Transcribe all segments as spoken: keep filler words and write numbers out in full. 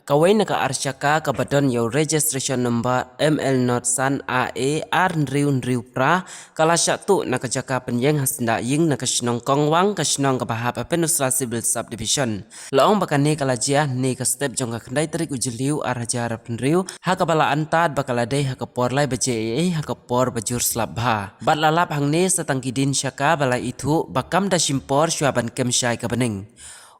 Kawei na ka ar shaka kaba don ïa u registration number M L not san A A ar hynriew hynriew phra, ka la shah tuh na ka jaka pynïeng ha Syndah Ïing na ka shnong Kongwang, ka shnong kaba hap ha Pynursla Civil Subdivision. La ong ba kane ka la jia hynne ka step jong ka khyndai tarik u Jylliew ar hajar arphew hynriew, ha kaba la antad ba ka la dei ha ka por lai baje eiei ha ka por ba jur slap bha. Bad la lap hangne sa tang ki dien shaka ba la ithuh ba kam da shim por shuwa ban kem shai ka bneng.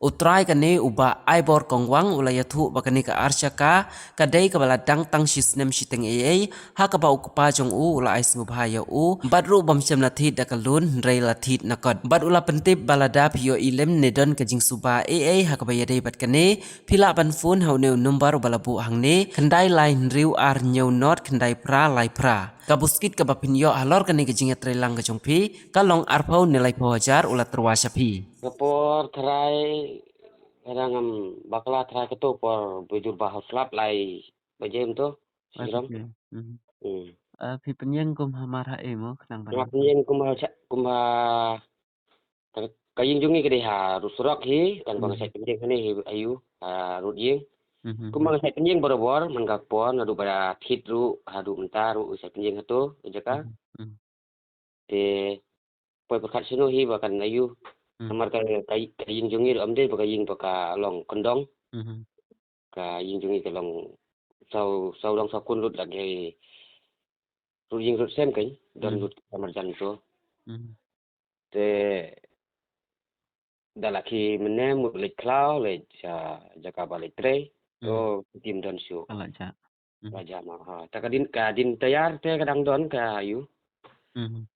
U trai kane u Bah Aibor Kongwang u la ïathuh ba kane ka ar shaka ka dei kaba la dang tang shi snem shiteng eiei, ha kaba u kpa jong u u la ai sngewbha ïa u, bad ruh bym shym la thied da ka loan hynrei la thied na kot. Bad u la pyntip ba lada phi ïohi lem ne don ka jingsuba eiei ha kaba ïadei bad kane, phi lah ban phone ha une u number uba la buh hangne, khyndai lai hynriew ar hynñiew not khyndai phra lai phra. Ka buskit kaba phin ïoh halor kane ka jingïatreilang ka jong phi, ka long arphew ne laiphew hajar u la tyrwa sha phi. Ka por trai, kadang, em, bakla trai kato por bujur ba hau slap lai baje em to. Lai shijrong. Baje. Mhm. Hmm. Ah, phi pynïeng kum hamar ha ei mo khnang ba. Nga pynïeng kum ha cha-, kum ha ka, ka ïing jong ngi ka dei ha rud surok hi, kan ba nga, hmm, shait pynïeng hangne hi aïu, ha rud ïing. Mhm. Kum ba nga shait pynïeng barabor, man ka por, naduh ba thied ruh, haduh mynta ruh, shait pynïeng hato, ka jaka. Mhm. Mhm. Te poi pyrkhat shano hi ba kan aïu. Hmm. Namar ka, ka, ka ïing jong ngi ruh ym dei ba ka ïing ba ka long kyndong. Mhm. Ka ïing jong ngi ka long saw, saw dong saw kun lut la ki rud ïing rud sem kein, don, hmm, lut ka marjan to. Hmm. Te da la ki mynne mut leit khlaw, leit, ah, jaka ba leit trei. To, hmm, kim don shuh. Ka la jah. Hmm. La jah ma, ha. Ta ka dien, ka dien tayar te ka dang don ka aïu. Hmm.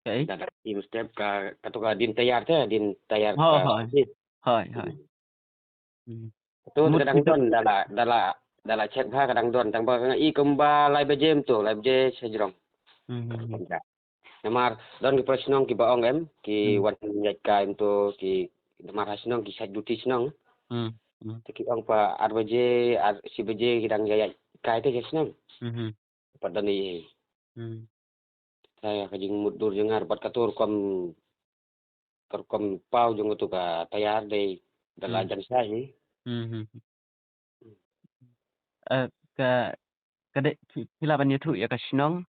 Kaei? Da, da, im step ka, kato ka dien tayar te, dien tayar. Hoi, ka, hoi. Hoi, hoi. Hmm. Hmm. Kato te mut ka dang don, da la, da la, da la check bha ka dang don, tang ba nga i kumba lai baje em to, lai baje shijrong. Hmm, hmm, hmm. Namar don ki para shnong kiba ong em, ki, hmm, wan ïaid kai em to, ki, namar ha shnong ki shait duty shnong. Hmm, hmm. Te ki ong pat ar baje, ar shi baje ki dang ïaid kai te sha shnong. Hmm, hmm. Pat don ei. Hmm. Ka, ka jingmutdur jong nga bad kato rukom, ka rukom paw jong kato ka tayar dei da la, hmm, jan shai hi. Hmm, hmm. Eh, ka, ka dei, phi, phi lah ban ïathuh ïa ka shnong?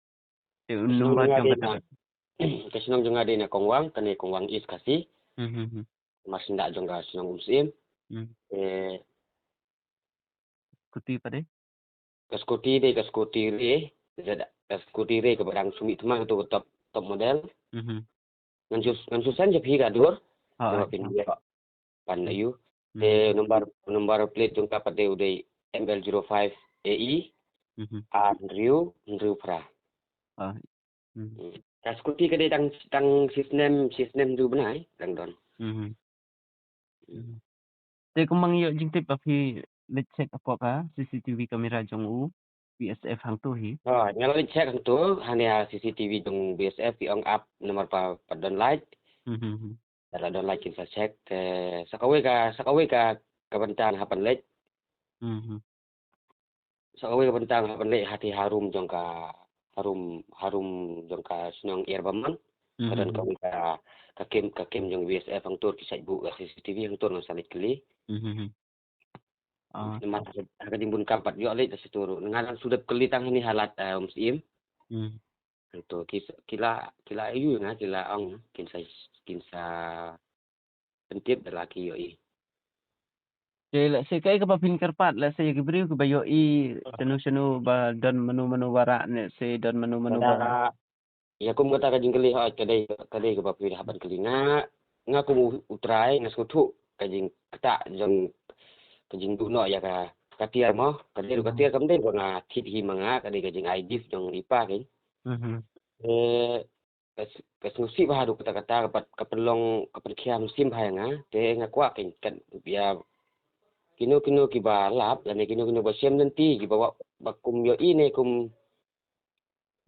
Te u, ka shnong number jong nga jong dei kata na, ka shnong jong nga dei na Kongwang, kane Kongwang East Khasi. Hmm, hmm, hmm. Mar Syndah jong ka shnong Umsyiem. Hmm. Eh, Scooty pat dei? Ka scooty dei ka scooty re, Z, ka scooty re kaba dang shu mih thymmai, kato ka top, top model. Mhm. Ngan shu, ngan shu send ïa phi ka dur. Ha, ngan, ha, phin ïa pan, hmm, aïu. Hmm. Te number, number plate jong ka pat dei u dei M L zero five A E, mhm, ar hynriew, hynriew phra. Ha. Hmm. Hmm. Ka scooty ka dei tang, tang shi snem, shi snem hynriew bnai, dang don. Mhm. Hmm. Te kumba nga ïoh jingtip ba phi leit check hapoh ka C C T V camera jong u B S F hangto hi. Ha, nga la leit check hangto, hangne ha C C T V jong B S F ki ong ap namar ba, ba don light. Hmm, hmm, hmm. Da la don light kin sa check, te sa kawei ka, sa kawei ka, ka bynta nga hap ban leit. Hmm, hmm. Sa kawei ka bynta nga hap ban leit hati harum jong ka, harum, harum jong ka shnong Ïar Bamon. Ka don, mhm, kawei ka, ka kem, ka kem jong B S F hangto ki shait buh ka C C T V hangto nga sa leit kylli. Mhm. Ah. Namar ha ka jingbun kam pat ïoh leit da shatu ruh. Nga dang shu dep kylli tang hangne ha lad, eh, Umsyiem. Hmm. Hangto ki, ki la, ki la ïohi nga, ki la ong kin sa, kin sa pyntip da la ki ïohi. Te lehse kaei kaba phin kyrpad, lehse ïa ki briew kiba ïohi, ah, shano shano ba don mano mano ba rah, lehse don mano mano ba rah. Ïa kum kata ka jingkylli, hooid, ka dei, ka dei kaba phi hap ban kylli nga. Nga kum u, u trai nga sngewthuh ka jingktah jong, ka jingduh noh ïa ka, ka tiar mo. Ka dei ruh ka tiar, kam dei ba nga thied hi ma nga, ka dei ka jingai gift jong i pa kein. Mhm. Eh, ka s-, ka sngewsih bha haduh katta katta, ka pat, ka pynlong, ka pynkhia mynsiem bha ïa nga. Te nga kwah kein, kan ïa kino kino kiba lap lane kino kino ba shem lynti kiba wa-, ba kum ïohi ne kum,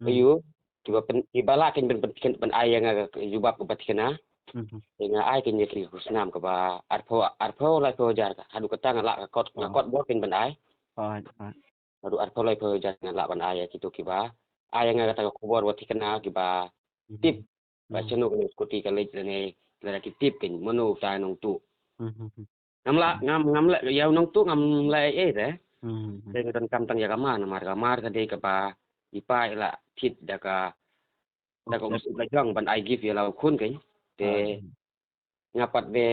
hmm, aïu, kiba pyn-, kiba lah kein ban pyn-, pyn-, pyn-ai ïa nga ka jubab kaba thikna. Mhm. Te nga ai kein ïa ki khusnam kaba arphew, arphew laiphew hajar ka. Haduh katta nga lah, ka kot, nga, oh, kot bor kein ban ai. Oh, oh. Haduh arphew laiphew hajar nga lah ban ai ïa kito kiba ai ïa nga kata ka khubor ba thikna, kiba, mhm, tip ba, mhm, shano kane scooty ka leit lane lada ki tip kein mano uta nongtuh. Mhm. Ngam la, ngam, ngam la, ïa u nongtuh ngam la ei ei te. Hmm. Te nga donkam tang ïa ka mar, namar ka mar ka dei kaba i pa i la thied da ka, da ka umsyep la jong ban ai gift ïa la u khun kein. Te nga pat be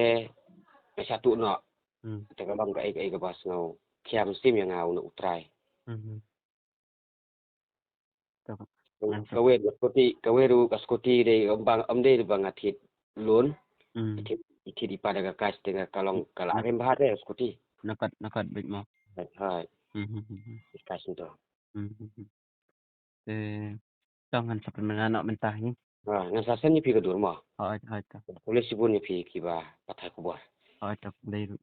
nga sha tuh noh. Hmm. Te ka long kaei kaei kaba sngewkhia mynsiem ïa nga u, u Trai. Hmm. Kawei ka skuti, kawei ruh ka skuti dei, ym ba, ym dei ba nga thied lun. Hmm. Thied, thied i pa da ka cash te ka long ka la rem bha te skuti. Nakat, nakat bit mo. Hai, hai. Hmm, hmm, hmm, hmm. Cash to. Hmm, hmm, hmm. Te, to ngan sa pynmynna noh mynta hi. Ha, ngan sa send ïa phi ka dur mo. Hai, hai to. Khublei shibun ïa phi kiba pathai khubor. Hai to, khublei ruh.